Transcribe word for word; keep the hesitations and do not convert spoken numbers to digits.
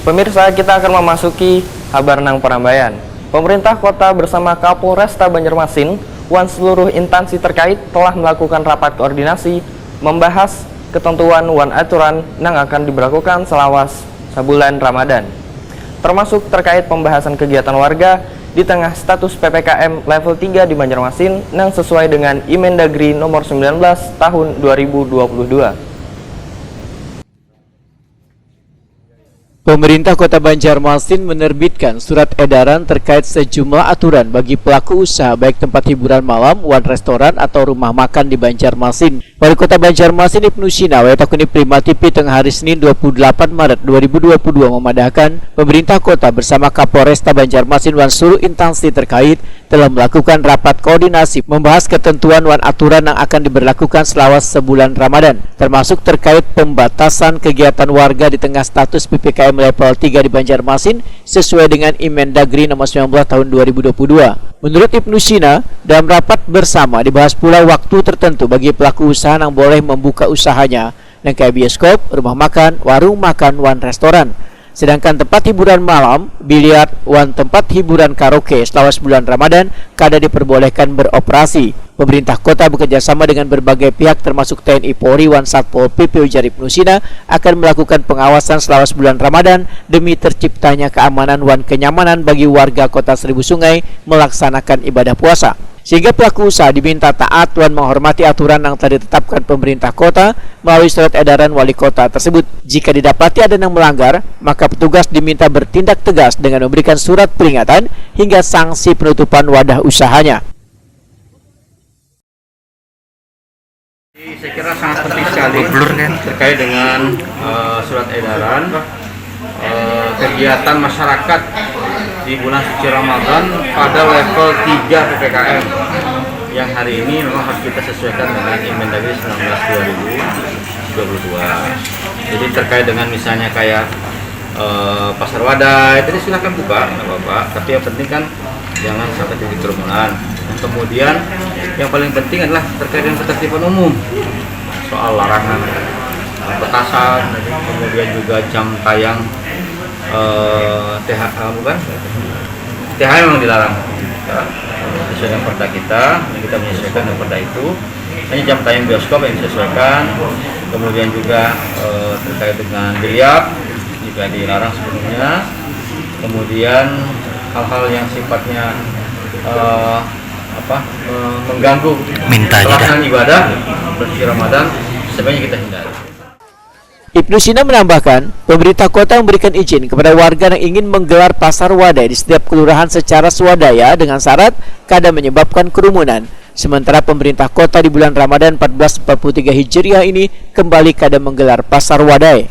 Pemirsa, kita akan memasuki habar nang parambayan. Pemerintah kota bersama Kapolresta Banjarmasin wan seluruh intansi terkait telah melakukan rapat koordinasi membahas ketentuan wan aturan nang akan diberlakukan selawas sabulan Ramadan, termasuk terkait pembahasan kegiatan warga di tengah status P P K M level tiga di Banjarmasin nang sesuai dengan Imendagri nomor sembilan belas tahun dua ribu dua puluh dua. Pemerintah Kota Banjarmasin menerbitkan surat edaran terkait sejumlah aturan bagi pelaku usaha baik tempat hiburan malam wan restoran atau rumah makan di Banjarmasin. Wali Kota Banjarmasin Ibnu Sina, wayah takuni Prima T V tengah hari Senin dua puluh delapan Maret dua ribu dua puluh dua, memadahkan, pemerintah kota bersama Kapolresta Banjarmasin wan seluruh intansi terkait telah melakukan rapat koordinasi membahas ketentuan wan aturan yang akan diberlakukan selama sebulan Ramadan, termasuk terkait pembatasan kegiatan warga di tengah status P P K M level tiga di Banjarmasin sesuai dengan Imendagri nomor sembilan belas tahun dua ribu dua puluh dua. Menurut Ibnu Sina, dalam rapat bersama dibahas pula waktu tertentu bagi pelaku usaha yang boleh membuka usahanya, nang kaya bioskop, rumah makan, warung makan, wan restoran. Sedangkan tempat hiburan malam, biliar, wan tempat hiburan karaoke selama sebulan Ramadan kada diperbolehkan beroperasi. Pemerintah kota bekerja sama dengan berbagai pihak termasuk T N I Polri wan Satpol P P, ujar Ibnu Sina, akan melakukan pengawasan selama sebulan Ramadan demi terciptanya keamanan wan kenyamanan bagi warga Kota Seribu Sungai melaksanakan ibadah puasa. Sehingga pelaku usaha diminta taat wan menghormati aturan yang telah ditetapkan pemerintah kota melalui surat edaran wali kota tersebut. Jika didapati ada yang melanggar, maka petugas diminta bertindak tegas dengan memberikan surat peringatan hingga sanksi penutupan wadah usahanya. Jadi, saya kira sangat penting sekali terkait dengan eh, surat edaran eh, kegiatan masyarakat di bulan suci Ramadan pada level tiga P P K M yang hari ini memang harus kita sesuaikan dengan Inmendagri sembilan belas dua ribu dua puluh dua. Jadi terkait dengan misalnya kayak eh, pasar wadai tadi silahkan buka, nggak apa-apa. Tapi yang penting kan jangan sampai terjadi kerumunan. Dan kemudian yang paling penting adalah terkait dengan ketertiban umum, soal larangan petasan, kemudian juga jam tayang eh, T H eh, bukan T H M memang dilarang, ya, sesuai dengan perda kita, dan kita menyesuaikan dengan perda itu. Hanya jam tayang bioskop yang disesuaikan, kemudian juga eh, terkait dengan biliar juga dilarang sepenuhnya. Kemudian hal-hal yang sifatnya eh, apa eh, mengganggu Minta aja dah. pelaksanaan ibadah bersuci Ramadan sebaiknya kita hindari. Ibnu Sina menambahkan, pemerintah kota memberikan izin kepada warga yang ingin menggelar pasar wadai di setiap kelurahan secara swadaya dengan syarat kada menyebabkan kerumunan. Sementara pemerintah kota di bulan Ramadan empat belas empat puluh tiga Hijriah ini kembali kada menggelar pasar wadai.